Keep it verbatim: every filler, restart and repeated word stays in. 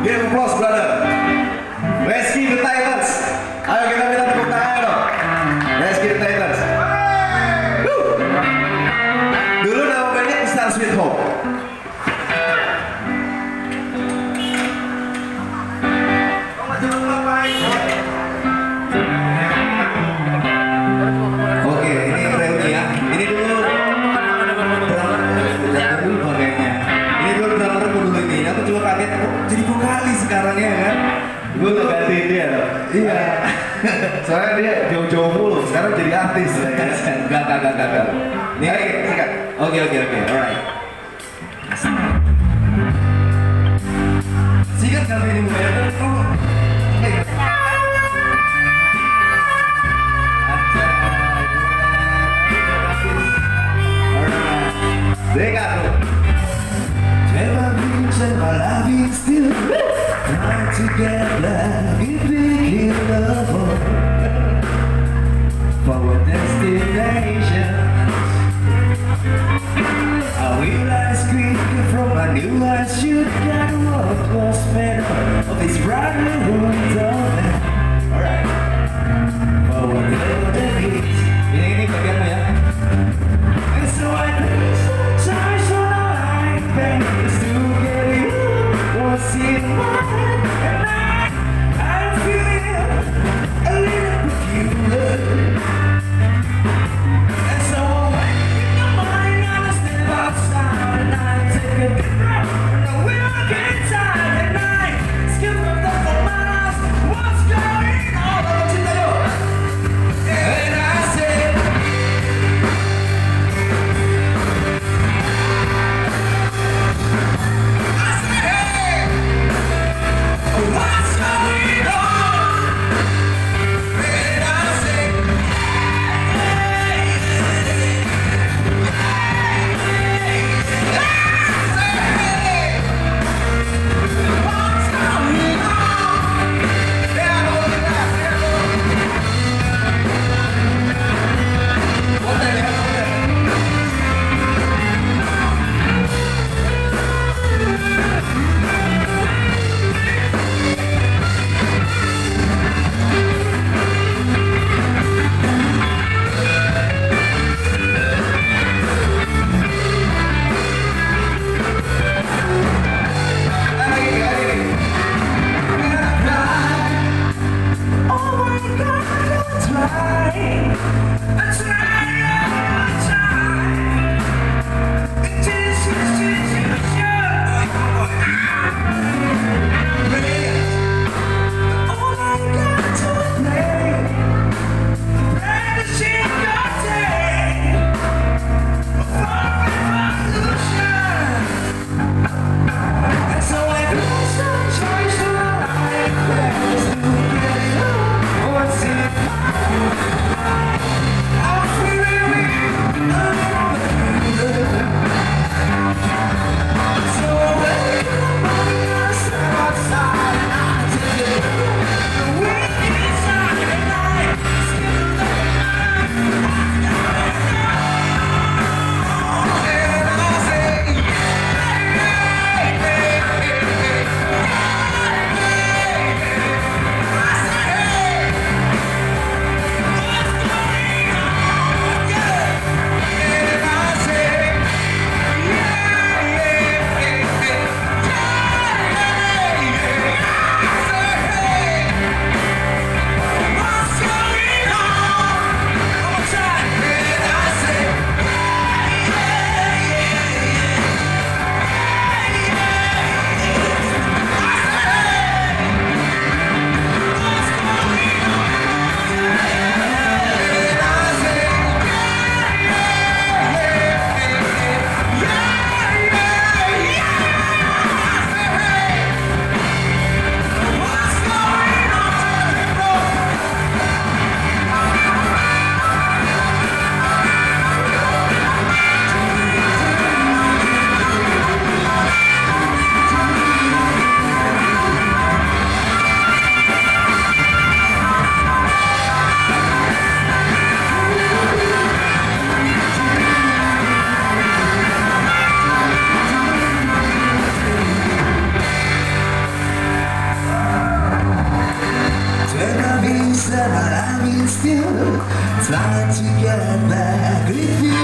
Applause, brother. Reski the Titans. Ayo kita minta tepuk tangan dong. Reski the Titans. Wuh. Dulu nama bandnya Star Sweet Home. Oke, ini reuni ya. Ini dulu drummer, jangan dulu pakainya. Ini dulu drummer dulu ini. Aku juga kaget, kok jadi vokalis sekarang ya kan? Gue udah gantiin dia loh. Iya. Soalnya dia jauh-jauh mulu, sekarang jadi artis. Enggak, enggak, enggak, enggak. Ini, ayo, sikat. Oke, oke, oke. Alright. Sikat kami ini, Bu, ya. Oh. Oke. Alright. They got it. Never been, never loving still. Try together, give big love for our destinations. I realize quick from my new eyes, you got what was better of this brotherhood of man. Alright. For whatever that is. Ini, ini bagianmu ya. And so I place the choice on a line, bang, is to get you was in mind, and I, I'm feeling a little peculiar. And so I wake in the morning and I step outside and I take a deep breath and I walk inside and I skip the formadas. What's going on? Flying together, gripping